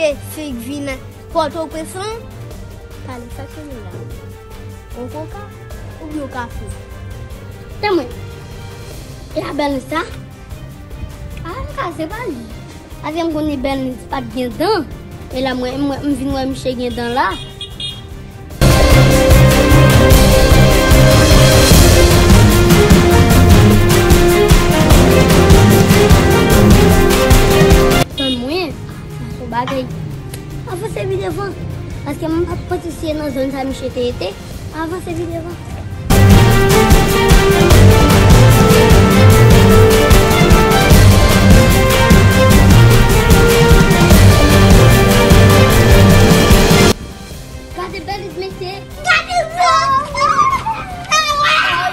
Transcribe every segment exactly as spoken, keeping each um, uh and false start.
Fik vin Pòtoprens lan, pale sa k rele la. Yon koka oubyen yon kafe? Tann mwen. E a bèl sa? A, m ka se pa li. Paske m konnen bèl pa t gen dan. E la mwen, mwen, m vin wè misye gen dan la. Tann mwen, sa se yon bagay. Avanse pi devan. Paske m pa t panse si se nan zòn sa misye te rete. Avanse pi devan. Gade bèl mesye. Gade sa.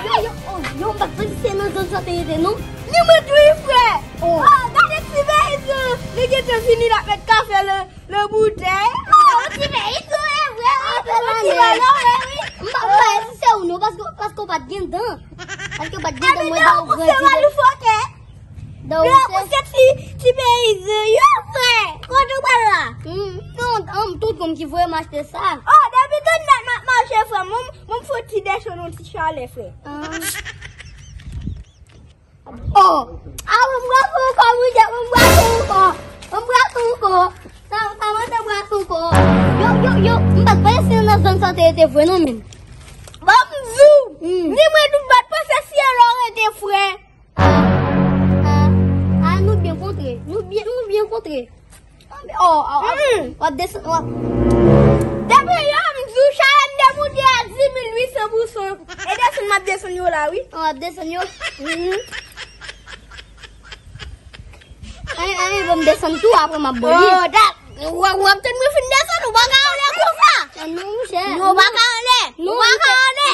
Yo, yo, yo, yo, m pa t panse se nan zòn sa te rete, non. Ni mwen tou, wi, frè. Oh. Ah, gade ti Beyzou. Li gentan vini, l ap met kafe nan, nan boutèy. Oh, ti Beyzou, e vre, wi. Ti Beyzou, e vre, wi. M pa kwè si se ou, non, paske, paske w pa t gen dan. Paske w pa t gen dan, mwen ba ou grandi. Donk, se ti, ti Beyzou, yo, frè. Kote w pral la? Hmm, non, an, tonton m ki voye m achte sa. Oh, depi tout nèt m ap mache, frè m, m, m fout ti desann yon ti chalè, frè. Ah. Oh, ah, m bwase ankò, wi, m bwase ankò. M bwase ankò. Sa, sa mande bwase ankò. Yo, yo, yo, m pa t panse se nan zòn sa te rete vre, non, menm. Bon, m di w, hmm, ni mwen tou m pa t panse si se la w rete, frè. Ah, ah, ah, nou byen kontre. Nou byen, nou byen kontre. Oh, oh, oh, hmm, w ap desann, w ap. Depi yè m di w chalè m te moute a dis mil uit san pou san. E desann m ap desann yo la, wi. Oh, w ap desann yo? Mhm. Anyen, anyen, bon, m desann tou, apre m ap ba w li. Oh, dat. W, w ap tann mwen fin desann, ou pa ka anlè konsa. Ah, non, monchè. Non, ou pa ka anlè. Non, ou pa ka anlè.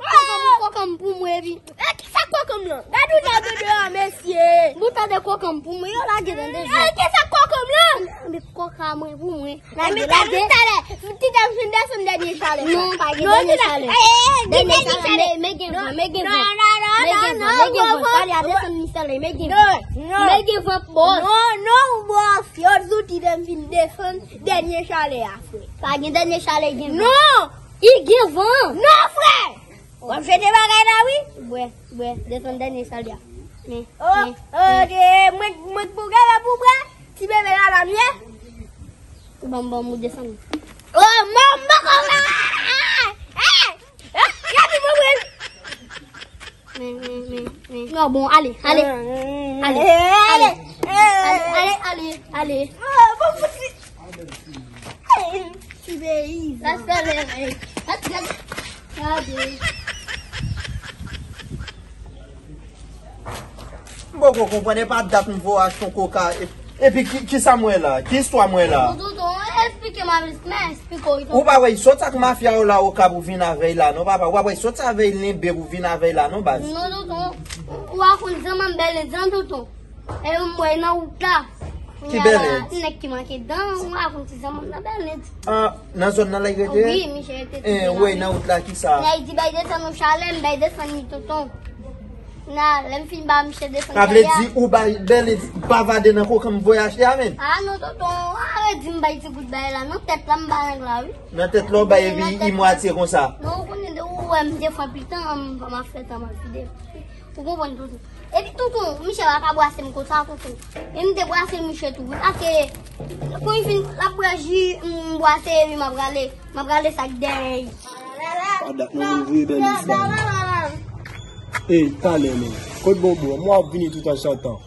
Kòkan m, kòkan m pou mwen, epi. E, kisa kòkan m lan? Gade w nan de deyò a, mesye. Bon, tande kòkan m pou mwen, yo lage nan de deyò. E, kisa kòkan m lan? Anbe kòkan mwen pou mwen. Lage, lage. Talè, ti tan fin desann dènye chalè. Non, pa gen dènye chalè. Dènye chalè, men, men gen van, men gen van. Men gen van, men gen van. Talè a desann misye la, men gen van. Men gen van, bòs. Non, non, bòs. Yo di w ti tan fin desann dènye chalè a, frè. Pa gen dènye chalè, gen van. Non! Li gen van! Non, frè! W ap jete bagay la, wi. Bwè, bwè, desann dènye chalè a. Men, oh, men, oh, men. Mwen, mwen pou gade pou bwè. Ti bebe la, la m ye. Ban m, ban m, ou desann. Oh, mwen, mwen, mwen, eh, eh, gade mwen, mwen. Men, men, men, men. Non, bon, ale, ale. Ale, ale. Ale, ale, ale, ale. Oh, bon, bon, ti. Ti Beyzou. Sa se lè, ey. Gade. M poko konprann, e pa dat m voye achte yon koka, e, epi ki, kisa m wè la? Ki istwa m wè la? Bon, tonton, esplike m, esplike m, esplike w, tonton. Ou pa wè, sot ak mafya yo la Okap, ou vin avè l la, non, papa? Ou pa wè, sot avè l, lenbe, ou vin avè l la, non, baz? Non, tonton, ou pa konn zanmanm bèl, tonton. E m wè nan wout la. Ki bèl? Nèg ki manke dan, m rakonte zanmanm nan bèl nèt. Ah, nan zòn nan la y rete? Wi, misye rete. Eh, wi, nan wout la, kisa? Nèg di bay desann yon chalè, m bay desann li, tonton. Na, lè m fin ba misye desann chalè a. Sa vle di ou bay bèl, bavade nan koka m voye achte a menm? Ah non, tonton, arete di m bay ti gout bay la, nan tèt la m ba nèg la, wi. Nan tèt la w bay epi li mwatye konsa? Non, ou konnen de ou wè m defann pitan, m pa m ap fè tan m ap vide. Ou konprann, tonton? Epi tonton, misye pa ka bwase m konsa, tonton. E m te bwase misye tou, wi. Paske, pou li fin, l ap bwè ji, m bwase, epi m ap rale, m ap rale sa k dèyè. Pa dat nou vin voye bèl Islam. Ey, talè, men. Kot Bobo? M w ap vini tout an chantan.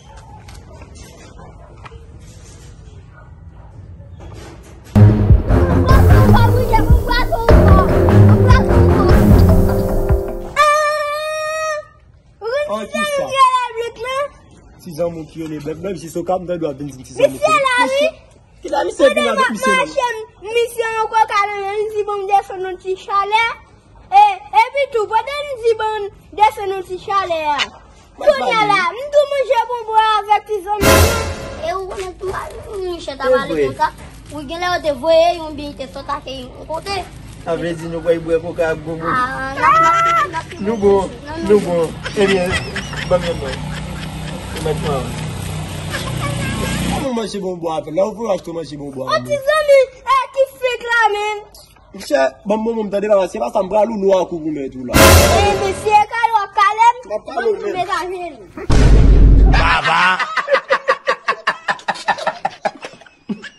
An ki sa? Ti zanmi w ki rele Blèk, menm si se w k ap tande w ap vin di m ti zanmi w ki rele. Mesye la, wi. Kilè misye vin avèk misye menm? Misye yon koka nan men, li di bon m desann yon ti chalè. E, epi tou, pandan m di bon m desann yon ti chalè a. Kounye a la, m tou manje bonbon avèk ti zanmi m nan. E ou konnen tou, misye ta pale konsa. Ou genlè yo te voye yon byen, te sot ake yon kote. Sa vle di nou pral bwè koka ak bonbon. Ah, n ap, n ap, n ap. Nou bon, nou bon. Ebyen, ban m yon mwen. Ou mèt pran. Manje bon bwa apèl. Lè ou pou achte manje bon bwa. Yon ti zanmi, e ki fik la, men. Monchè, ban m bonbon m tande, papa, se pa sa m pral ou nou akou pou mèt ou la. E mesye, kale w ap kale m. M ap kale w, men. Baba.